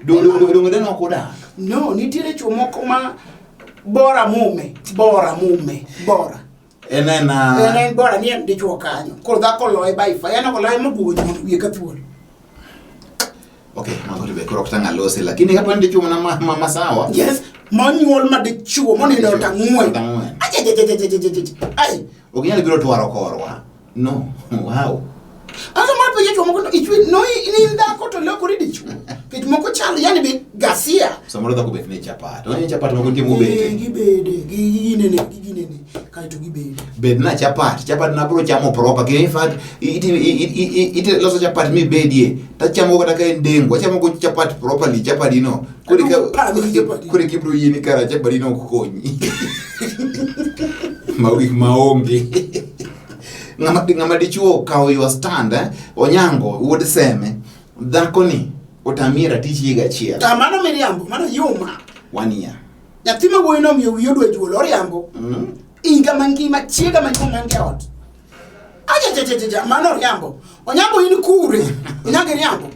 Donge deno ok odak. No, nitiere chuo moko ma bora mume, bora mume, bora. En ena En bora ni en dichuo kanyo. Koro dhako loye by fire, en ok loye mobuogo nyondo wiye ka thuol. Okay, mago to be koro ok tang' alose lakini kapo ni dichuo mana ma sawa. Yes, monyuol ma dichuo monindo ot ang'wen. Ot ang'wen. Ajajajajajajaja. Ai, Ok inyal biro twaro korwa. No, wow. Aso mar penjo chuo moko to ichwe no in dhako to lokori dichuo. Nikech moko chalo yani be gasia. Samoro dhako bet ne chapat. Onye chapat moko nitie mobete. Gibede, giginene, giginene, kaeto gibede. Bed na chapat, chapat na bro chamo proper. Kendo in fact, iti loso chapat mibedie. Tachamo kata ka en dengu, achamo go chapat properly, chapat ino. Koro ka Pami gi chapat. Koro kibro yie ni kara chapat ino ok konyi. Mago gik maonge. Ng'ama dichuo okawo your stand eh? Onyango wuod Seme dhakoni otamie ratich higa achiel. Ta mano miriambo, mano yuma. One year. Nyathi ma wuoyi no omiyo wiye odwa juolo, oriambo. Higa mangima chiega maduong' man e ot. Ajajajaja, mano oriambo. Onyango in kure? Onyango iriambo.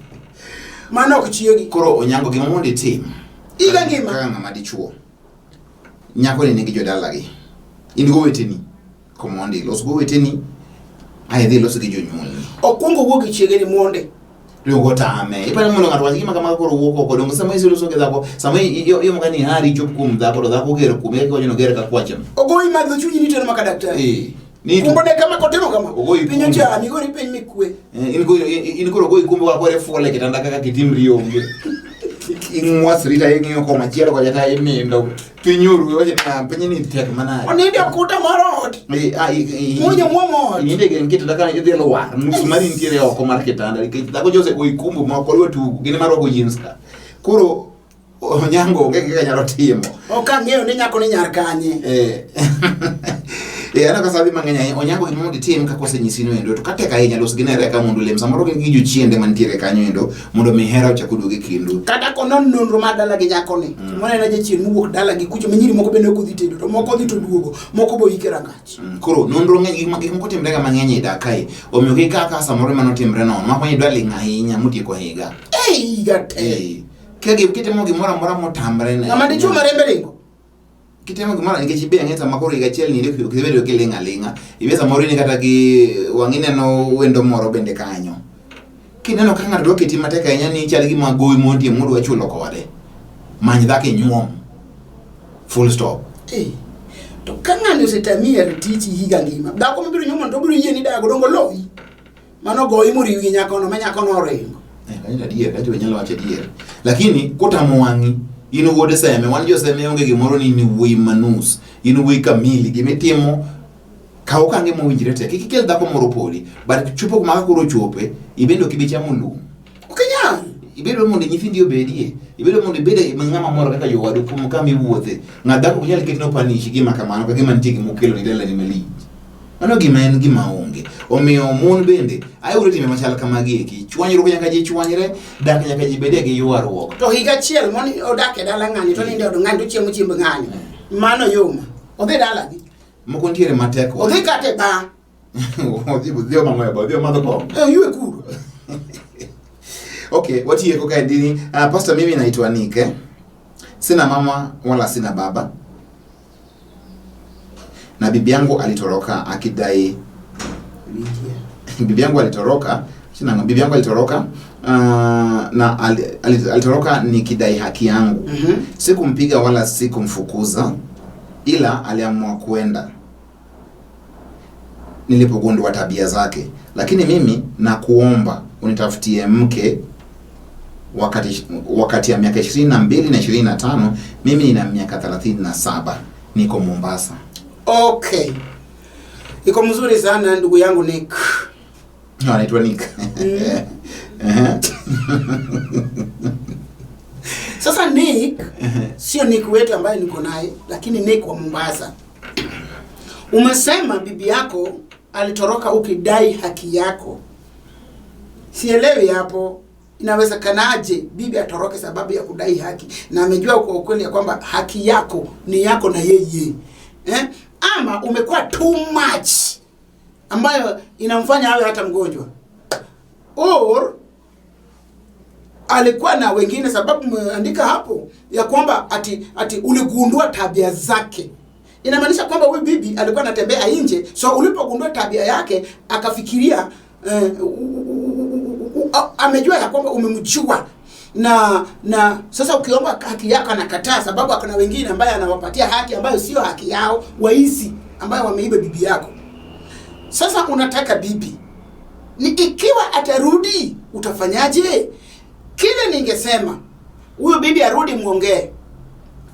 Mano ok chiegi. Koro Onyango gima mondo itim. Higa ngima. Kaka ng'ama dichuo. Nyakoni nigi jodalagi. In goweteni. Komondi los goweteni. Ae idhi ilos gi jonyuolni. Okwongo wuo gi chiege ni monde. Dongo tame. Iparo mondo ng'ato wach gima kama koro wuok oko. Dongo sama iseloso gi dhako, sama iomo ka ni hari chop kuom dhako to dhako ger kuome kaka iwacho ni oger ka kwachno. Ogoyi madho chunyi ni tero maka daktari. Eh. Ni Kumbo ne kama kotimo kama. Ogoyi Piny kumbo. ochami, igori piny mikwe. Eh, in koro goyi kumbe wakore fuol e kitanda kaka kitimri onge. Ing'wasri to ing'iyo komachielo kocha to inindo. Piny oru iwacho ni "Ah, piny ni tek manade. Oninde okuta mar ot. Eh, ah, Muonyo muomo ot. Ininde e kitanda ka idhi lwar, nus mari nitiere oko mar kitanda nikech dhako jo osegoyi kumbo ma ok odwa tugo, gin ema rwako jeans ka. Koro Onyango onge kaka nyalo timo. Ok ang'eyo ni nyako ni nyar kanye. Eh. Eh, aneno ka sa dhi mang'eny ahinya. Onyango gima mondo itim kaka osenyisi no endo to ka tek ahinya los gi nere ka mondo olem. Samoro gin gi jochiende mantiere kanyo endo mondo mi hera ochak oduog e kindu. Kata konon nonro mar dala gi nyakoni. Moneno jachien mowuok dala gi kucho ma nyiri moko bende ok odhi tedo to moko odhi to duogo, moko bo ike rangach. Koro nonro ng'eny gik moko timre ga mang'eny e dak kae. Omiyo kik kaka samoro ema notimre nono. Mako ni idwa ling' ahinya motieko higa. Ei, higa te. Eh. Ka kitimo gimoro amora motamre ne. Ng'ama dichuo ma rembe ringo. Kitimo gimoro nikech ibe ang'e sama koro higa achiel ni ok ibedo kiling' aling'a. Ibe samoro in kata gi wang'i neno wendo moro bende kanyo. Kineno ka ng'ato dwa keti matek ahinya ni chal gima gowi mondi modwa chulo kode. Many dhako inyuom. Full stop. Eh. To ka ng'ani osetami e tich higa ngima, dhako mibiro nyuomo to obiro yie ni dago dongo loyi. Mano goyi moriw gi nyakono ma nyakono oringo. Eh, kanyo adier, kacho inyalo wacho adier. Lakini kotamo wang'i, in wuod Seme, wan jo Seme onge gimoro ni in wuoyi manus, in wuoyi kamili, gimitimo kaw okange mowinjre te. Kik ikel dhako moro podi, but chopo kuma ka koro ochope, ibende ok ibi chamo lum. Ok inyal. Ibedo mondo nyithindi obedie, ibedo mondo ibed ng'ama mor kaka jowadu kuom kama iwuothe. Ng'at dhako ok nyal ketno panish gima kamano ka gima nitie gima okelo ni dalani malich. Mano gima en gima onge. Omiyo mon bende ayudo timbe machal kamagi eki. Chwanyruok nyaka ji chwanyre, dak nyaka ji bede gi ywaruok. To higa achiel moni odak e dala ng'ani to nindo e od ng'ani to chiemo chiemb ng'ani. Mano yoma. Odhi dalagi. Moko nitiere matek. Odhi kata e bar. Odhi omang'o e bar, odhi omadho kong'o. Eh, oywe kuro. Okay, watieko kae dini. Pastor, mimi naitwa Nick. Eh? Sina mama wala sina baba. Na bibi yangu alitoroka akidai bibi yangu alitoroka sina bibi yangu alitoroka na alitoroka nikidai haki yangu. Sikumpiga wala sikumfukuza, ila aliamua kuenda nilipogundua tabia zake. Lakini mimi nakuomba unitafutie mke wakati ya miaka 22 na 25, mimi nina miaka 37, niko Mombasa. Okay. Iko mzuri sana ndugu yangu Nick. No, anaitwa Nick. Sasa Nick sio Nick wetu ambaye niko naye, lakini Nick wa Mombasa. Umesema bibi yako alitoroka ukidai haki yako. Sielewi hapo inawezekanaje bibi atoroke sababu ya kudai haki, na amejua kwa ukweli ya kwamba haki yako ni yako na yeye. Ama umekuwa too much ambayo inamfanya awe hata mgonjwa. Or alikuwa na wengine, sababu umeandika hapo ya kwamba ati uligundua tabia zake. Inamaanisha kwamba huyu bibi alikuwa anatembea nje, so ulipogundua tabia yake akafikiria amejua ya kwamba umemjua. Na sasa ukiomba haki yako anakataa, sababu kuna wengine ambaye anawapatia haki ambayo sio haki yao, waizi ambayo wameiba bibi yako. Sasa unataka bibi ni ikiwa atarudi utafanyaje? Kile ningesema huyo bibi arudi, muongee,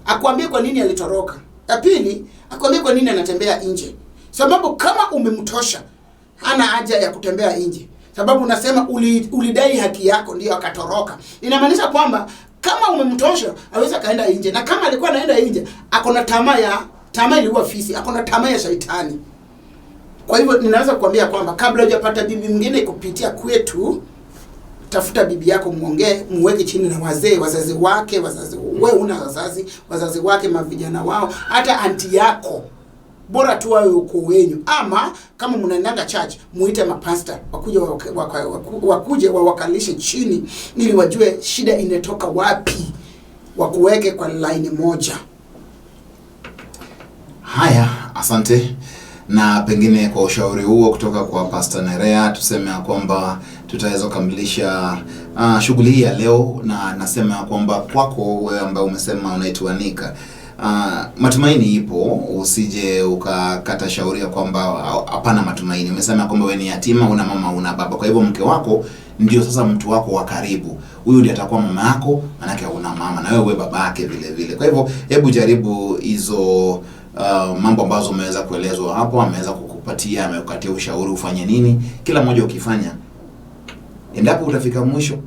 akwambie kwa nini alitoroka. Ya pili, akwambie kwa nini anatembea nje, sababu kama umemtosha hana haja ya kutembea nje, sababu unasema ulidai haki yako ndio akatoroka. Inamaanisha kwamba kama umemtosha aweza kaenda nje, na kama alikuwa anaenda nje akona tamaa ya tamaa iliua fisi, akona tamaa ya shaitani. Kwa hivyo ninaweza kuambia kwamba kabla hujapata bibi mwingine kupitia kwetu, tafuta bibi yako, muongee, muweke chini na wazee, wazazi wake, wazazi we una wazazi, wazazi wake, mavijana wao, hata anti yako, bora tu wawe ukoo wenyu, ama kama mnaendaga church muite mapasta wakuje wakuje wawakalishe chini ili wajue shida inatoka wapi, wakuweke kwa line moja. Haya, asante. Na pengine kwa ushauri huo kutoka kwa Pastor Nerea, tuseme ya kwamba tutaweza kukamilisha shughuli hii ya leo, na nasema ya kwamba kwako wewe ambaye umesema unaitwa Nika, matumaini ipo, usije ukakata shauri ya kwamba hapana matumaini. Umesema ya kwamba wewe ni yatima, una mama, una baba, kwa hivyo mke wako ndio sasa mtu wako wa karibu. Huyu ndiye atakuwa mama yako, manake una mama na wewe baba yake vile vile. Kwa hivyo hebu jaribu hizo mambo ambazo umeweza kuelezwa hapo, ameweza kukupatia, amekupatia ushauri ufanye nini. Kila mmoja ukifanya, endapo utafika mwisho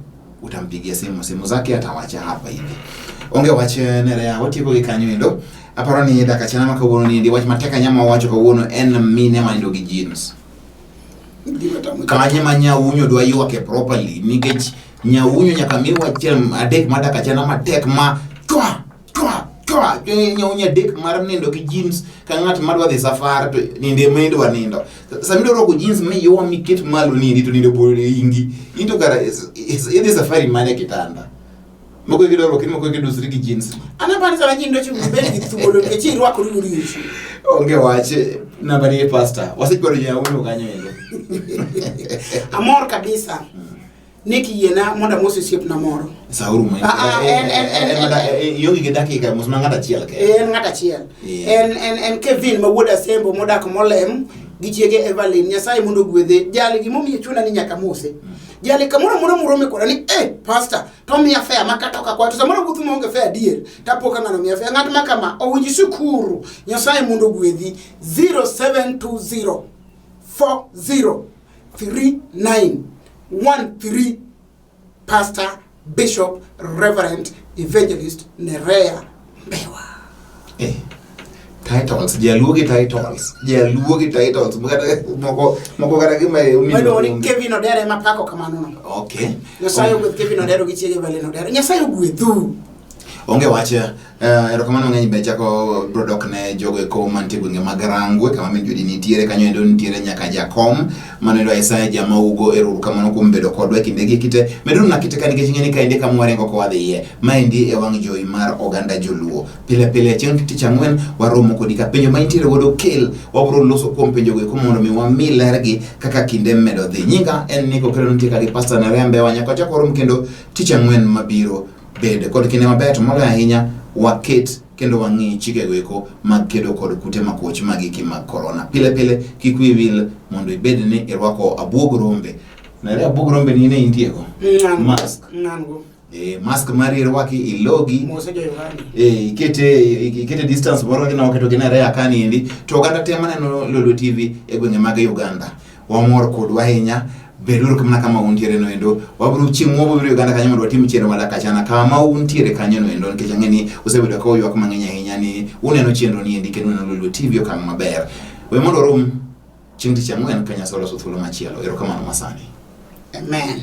utampigia simu, simu zake atawacha hapa hivi. Onge wache Nerea watieko gi kanyo endo. Aparo ni dak achana ma kawuono ni endi wach matek ahinya ma wawacho kawuono en mine manindo gi jeans. Gima tamo Kanye ma nyaunyo dwa ywake properly nikech nyaunyo nyaka miwa achiel adek ma dak achana matek ma chwa chwa chwa nyaunyo adek mar nindo gi jeans ka ng'at madwa dhi safar to ninde ma idwa nindo. Sama idwa rwako jeans miywa miket malo nindi to nindo bor ingi into kara idhi safari mane e kitanda. Moko gidwa rwako moko gidusri gi jeans. An aparo sama ji nindo chung' ibed gi thuolo nikech irwakori oricho. Onge wach namba ni pastor. Wasechwalo nyaunyo kanyo endo. Amor kabisa ni kiyiena mondo amos osiepna moro. Sauru ma. Ionge gi dakika mos ma ng'ato achiel kende. En ng'ato achiel. Yeah. En Kevin ma wuod Asembo modak Molem gi chiege Evelyn. Nyasaye mondo ogwedhe. Jali gimomiyo chuna ni nyaka mose. Jali kamoro amora murome koda ni pastor to miya fare ma kata ok akwayo to samoro wuotho maonge fare adier tapo ka ng'ano miya fare. Ng'at ma kama owinj shukuru. Nyasaye mondo ogwedhi. 0720 40 39 13 Pastor, Bishop, Reverend, Evangelist Nerea Mbewa. Titles, jaluo gi titles, jaluo gi titles, moko moko kata gima Iluongo ni Kevin Odero ema pako kamano no. Okay. Nyasaye ogwedh Kevin Odero gi chiege Evelyn Odero. Nyasaye ogwedhu. Onge wach, erokamano mang'eny be chako bro dok ne jogo eko mantie gwenge mag Rangwe kama min Judy nitiere kanyo endo nitiere nyaka jakom mano endo Isaya Jamaugo, erokamano kuom bedo kodwa e kindegi kite meduru na kite ka nikech ing'e ni kaendi kama waringo ka wadhiye maendi e wang' jowi mar oganda joluo pile pile chieng' tich ang'wen waromo kodi ka penjo ma intiere godo kel wabro loso kuom penjogo eko mondo mi wami lergi kaka kinde medo dhi. Nyinga en Nico Okello nitie ka gi Pastor Nerea Mbewa nyaka wachak warom kendo tich ang'wen mabiro. Bed kod kinde maber to moloyo ahinya waket kendo wang'i chikego eko mag kedo kod kute makoch magiki mag korona. Pile pile kik wiyi wil mondo ibed ni irwako abuog rombe. Nere abuog rombe ni ne intiego? Mask. Nango. Mask mari irwaki ilogi. Mose jo Uganda. Ikete distance moro kaka waketo gi Nerea kani endi to oganda te maneno Lolwe TV e gwenge mag Uganda. Wamor kodu ahinya. Beduru mana kama untiere no endo. Wabiro chieng' moro wabiro Uganda kanyo mondo watim chenro mar Dakachana kama untiere kanyo no endo nikech ang'e ni usebedo ka uywak mang'eny ahinya ni uneno chenro ni endi kendo uneno Lolwe TV okang' maber. We mondo warom chieng' tich ang'wen ka Nyasaye oloso thuolo machielo. Erokamano masani. Amen.